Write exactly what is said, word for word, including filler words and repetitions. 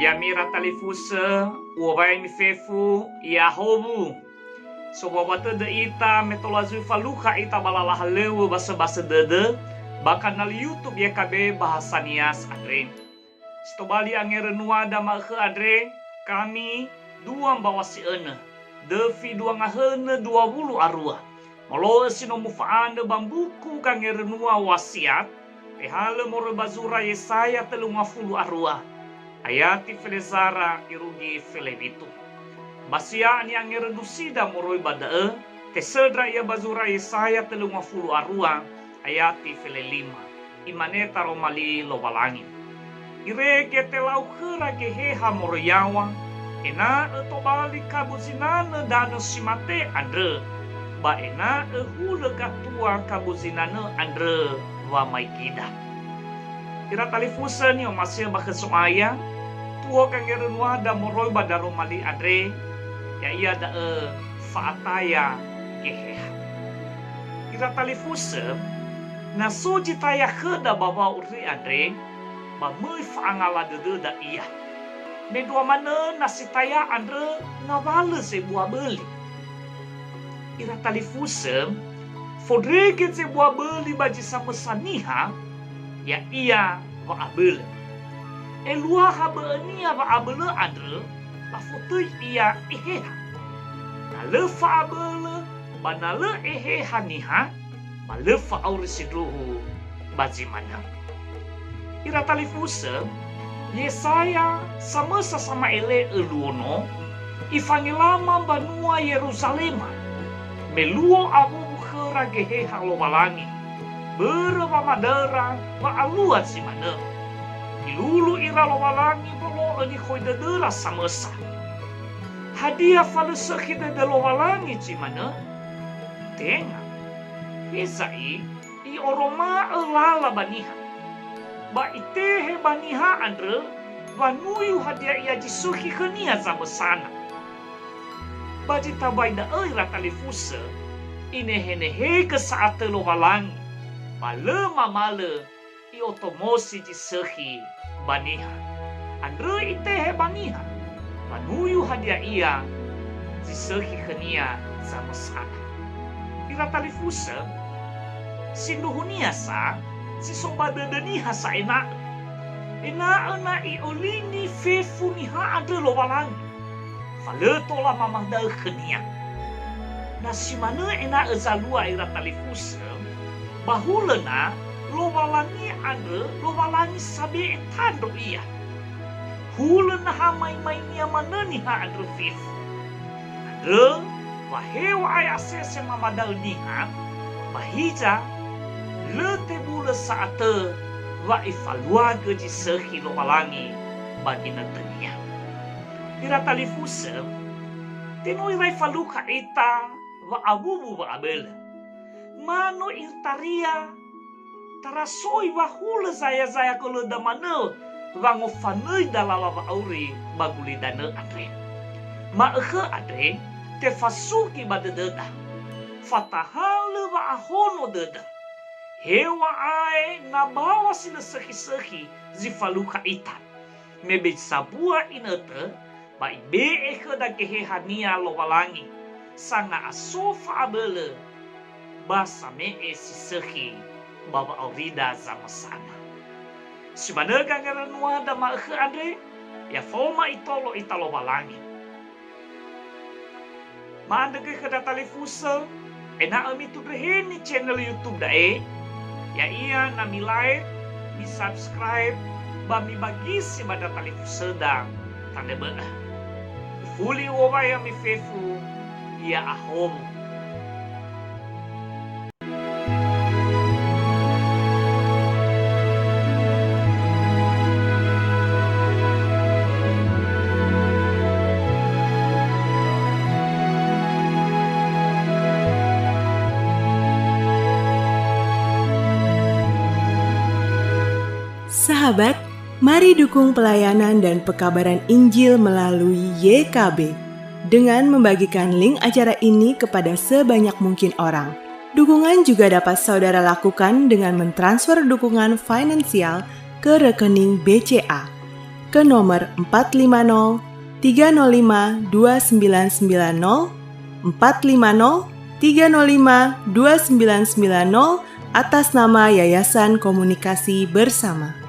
Ya'ami ira talifusö, u'owai ami fefu, ya'ahowu. Sowawa tödö ita me tola zui falukha ita ba lala halöŵö basöbasö dödö ba kanal YouTube Y K B Bahasa Nias andre. Si tobali angerönuada ma'ökhö andre, kami dua mbaŵa si önö, döfi dua ngahönö dua wulu a rua. Molo'ö si no mufa'andrö ba mbuku Gangerönua Wasiat, tehalö moroi ba zura Yesaya tölu ngafulu a rua, ayati felezara irugi felewitu. Ba sia'a ni'angerönusida moroi ba da'ö, tesöndra ia ba zura Yesaya tölu ngafulu a rua, ayati felelima. Imane taroma li Lowalangi. Irege telau khöra Geheha moroi yaŵa, ena'ö tobali kabu zinanö danö si mate andrö, ba ena'ö hulö gatua kabu zinanö andrö wamaigida. Ira talifusö ni'omasi'ö ba khö So'aya, tuo gangerönuada moroi ba daroma li andre, ya'ia da'ö fa'ataya Geheha. Ira talifusö, na so zi taya khöda ba wa'auri andre, ba möi fa'angala dödöda ia. Mendrua manö na si taya andrö ngawalö zebua böli. Ira talifusö, fondrege zebua böli ba zi samösa niha, ya'ia wa'abölö. Eluaha bö'önia wa'abölö andrö, lafotöi ia Eheha. Na lö fa'abölö, ba na lö Eheha niha, ba lö fa'auri sindruhu ba zi manö. Ira talifusö, Yesaya samösa sama'ele'ö luo no, ifangelama mbanua Yeruzalema, me luo awuwu khöra Geheha Lowalangi, börö wamadaöra wa'alua zi manö. Ilulu ira Lowalangi mbolo'ö nikhoi dödöra samösa. Hadia fa lö sökhi dödö Lowalangi zi manö? Tenga. Heza'i, i'oroma'ö lala ba niha. Ba itehe ba niha andrö wanuyu hadia ia zi sökhi khönia zamösana. Ba zi tambai da'ö ira talifusö, inehenehegö sa'atö Lowalangi, ba lö mamalö i'otomosi zi sökhi ba niha. Andrö itehe ba niha, wanuyu hadia ia zi sökhi khönia zamösana. Ira talifusö, sindruhunia sa, si so ba dödö niha sa ena'ö. Ena'ö na i'olini fefu niha andrö Lowalangi, fa lö tola mamadaö khönia. Na si manö ena'ö zalua ira talifusö, ba hulö na Lowalangi andrö Lowalangi sabe'e tandro ia. Hulö na ha maimainia manö niha andrö fefu. Andrö wa heŵa'ae asese mamadaö niha, ba hiza lö tebulö sa'atö wa ifaluagö zi sökhi Lowalangi ba ginötönia. Ira talifusö, tenga no irai falukha ita wa'awuwu wa'abölö. Ma no itaria tarasoi wa hulö zaya-zaya gölöda manö wangofanöi dalala wa'auri ba gulidanö andre. Ma'ökhö andre tefasugi ba dödöda. Fatahalö wa'ahono dödö. Heŵa'ae na bawa si lö sökhi-sökhi zi falukha ita. Me böi sambua inötö, ba ibe'e khöda Geheha-Nia Lowalangi, sanga'aso fa'abölö, ba same'e si sökhi ba wa'aurida zamösana. Si manö gangerönuada ma'ökhö andre, ya faoma itolo ita Lowalangi. Ma'andrö göi khöda talifusö, ena'ö mitundröheni channel YouTube da'e, ya'ia na mi-like, mi-subscribe, ba mibagisi ba ndra talifusöda tanö bö'ö. Ufuli u'owai ami fefu, ya'ahowu. Sahabat, mari dukung pelayanan dan pekabaran Injil melalui Y K B dengan membagikan link acara ini kepada sebanyak mungkin orang. Dukungan juga dapat saudara lakukan dengan mentransfer dukungan finansial ke rekening B C A. ke nomor empat lima nol tiga nol lima dua sembilan sembilan nol, empat lima nol tiga nol lima dua sembilan sembilan nol, atas nama Yayasan Komunikasi Bersama.